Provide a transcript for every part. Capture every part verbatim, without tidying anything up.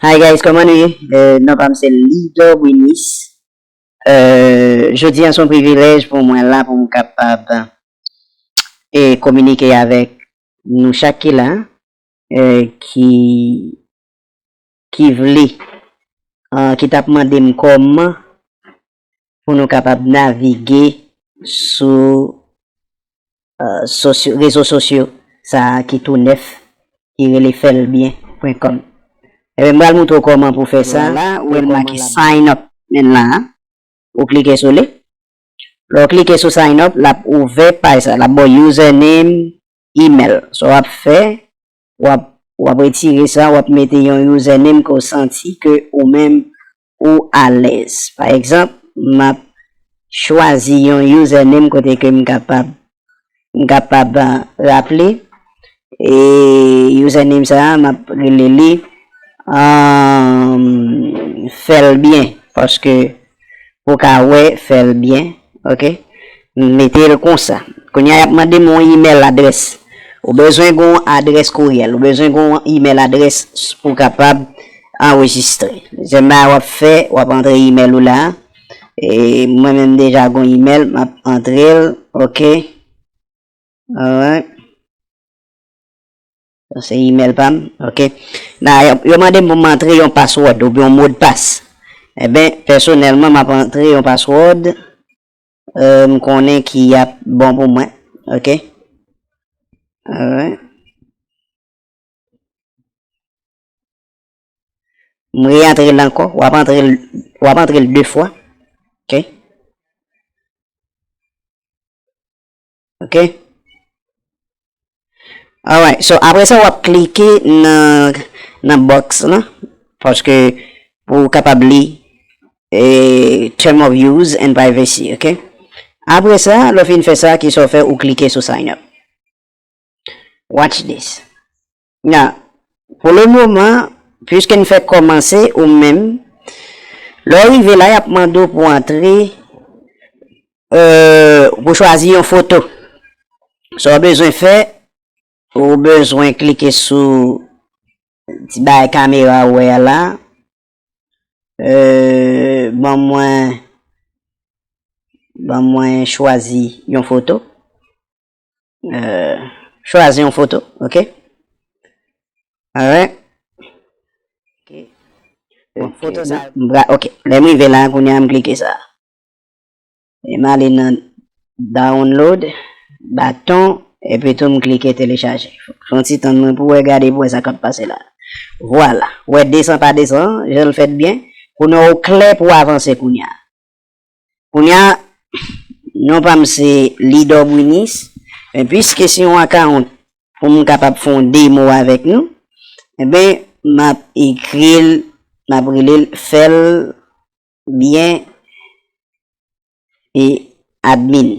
Hi guys, kòman nou ye? Euh, non pa m se Lidor Brinis. Euh, jodi a se yon privilèj pou mwen la pou m kapab e kominike avèk nou chak ki la, euh, ki ki vle, euh, ki t ap mande m kòman pou nou kapab navige sou euh, sosyo, rezo sosyo sa a ki tou nèf, ki rele fèlbyen pwen kòm. Ebyen, m pral montre w kòman pou fè sa. Vwala, ou wè l make sign up menm la a. Ou klike sou li. Lè w klike sou sign up, l ap ouvè paj sa, l ap ba w username, email. Sa w ap fè, w ap, w ap retire sa, w ap mete yon username ke w santi ke ou menm ou alèz. Pa egzanp, m ap chwazi yon username kote ke m kapab, m kapab, ah, raple. E username sa a, m ap rele li, um, fè l byen, paske pou ka wè fè l byen, oke? M mete l konsa. Kounye a, y ap mande m yon email adrès. Ou bezwen gen yon adrès kouryèl, ou bezwen gen yon email adrès pou w kapab anrejistre. Sèlman w ap fè, w ap antre email ou la. E mwen menm deja gen yon email, m ap antre l, oke? Alright. Sa se email pa m, oke. Nan, yo, yo mande m pou m antre yon password oubyen yon modpas. Ebyen, pèsonèlman, m ap antre yon password, euh, m konnen ki ap bon pou mwen, oke. Alright. M reantre l ankò, w ap antre l, w ap antre l de fwa. Oke. Oke. Alright, so apre sa w ap klike nan, nan box lan, paske pou w kapab li, eh, term of use and privacy, oke. Apre sa, lè w fin fè sa, kisa w fè, ou klike sou sign up. Watch this. Nan, pou le moman, piske n fèk kòmanse, ou menm, lè w rive la, y ap mande w pou antre, euh, pou chwazi yon foto. Sa w bezwen fè, ou bezwen klike sou ti bagay kamera ou wè a la. Euh, ban mwen, ban mwen chwazi yon foto. Euh, chwazi yon foto, oke? Alright. Oke. Bon, foto sa, m pra-, oke. Lè m rive la, kounye a m klike sa. E m ale nan download, baton, epi tou m klike telechaje. Fè yon ti tann mwen pou wè, gade pou wè sa k ap pase la. Vwala. Wè desan pa desan, jan l fèt byen. Kounye a w klè pou w avanse kounye a. Kounye a, non pa m se Lidor Brinis. Men piske se yon account pou m kapab fè yon demo avèk nou, ebyen, m ap ekri l, m ap rele l fè l byen e admin.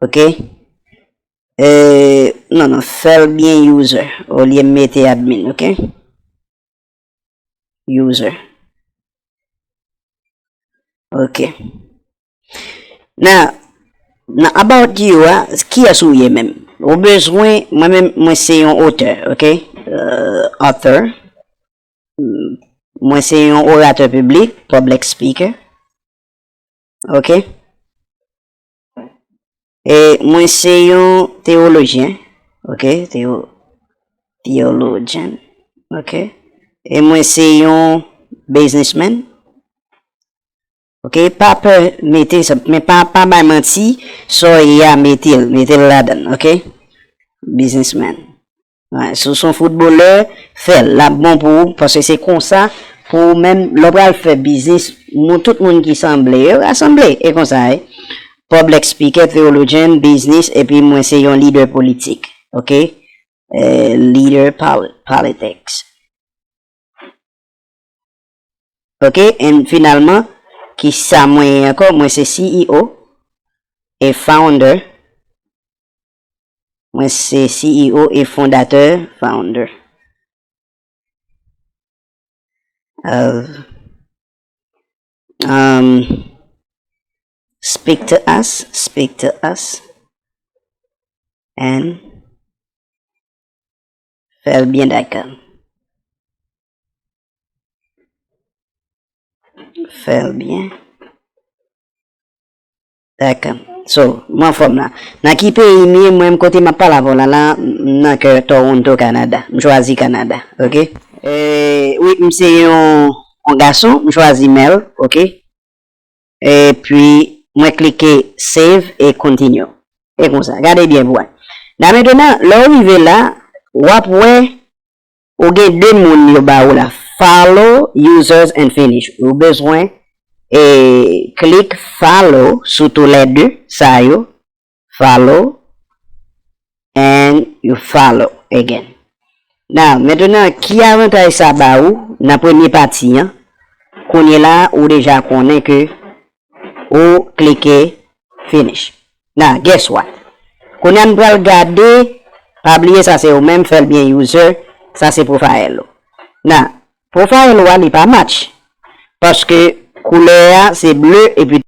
Oke? Euh, non, non, fè l byen user, olye m mete admin, oke? User. Oke. Nan, nan about you a, kiyès ou ye menm? Ou bezwen, mwen menm, mwen se yon otè, oke? Euh, author. Mwen se yon oratè piblik, public speaker. Oke? E mwen se yon teyolojyen. Oke? Teyo-, theologian. Oke? E mwen se yon businessman. Oke? Pa pè mete sa, men pa, pa bay manti, sa w ye a, mete l, mete l ladan l, oke? Businessman. Wè, si w se yon foutbolè, fè l. L ap bon pou ou, paske se konsa, pou ou menm, lè w pral fè biznis, moun, tout moun ki sanble, yo rasanble, e konsa, e. Public speaker, theologian, business, epi mwen se yon lidè politik, oke? Eh, leader poli-, politics. Oke, and finalman, ki sa mwen ye ankò? Mwen se C E O e founder. Mwen se C E O e fondatè, founder. Of, um, speak to us, speak to us, and fè l byen dakò. Fè l byen. Dakò. So, m anfòm la. Nan ki peyi m ye? Mwen, m kote m ap pale avè w la, la, m nan kè Toronto, Canada. M chwazi Canada, ok? E, wi, m se yon, yon gason, m chwazi male, ok? Epi, mwen klike save e continue. E konsa, gade byen pou wè. La mentnan, lè w rive la, w ap wè, ou gen de moun yo ba ou la. Follow users and finish. Ou bezwen e klik follow sou toulède sa yo. Follow and you follow again. Now, mentnan, ki avantaj sa ba ou nan premye pati an? Kounye la, ou deja konnen ke ou klike finish. Now, guess what? Kounye a m pral gade, pa bliye sa se ou menm, fè l byen user, sa se profile ou. Now, profile ou a li pa match. Paske koulè a se ble epi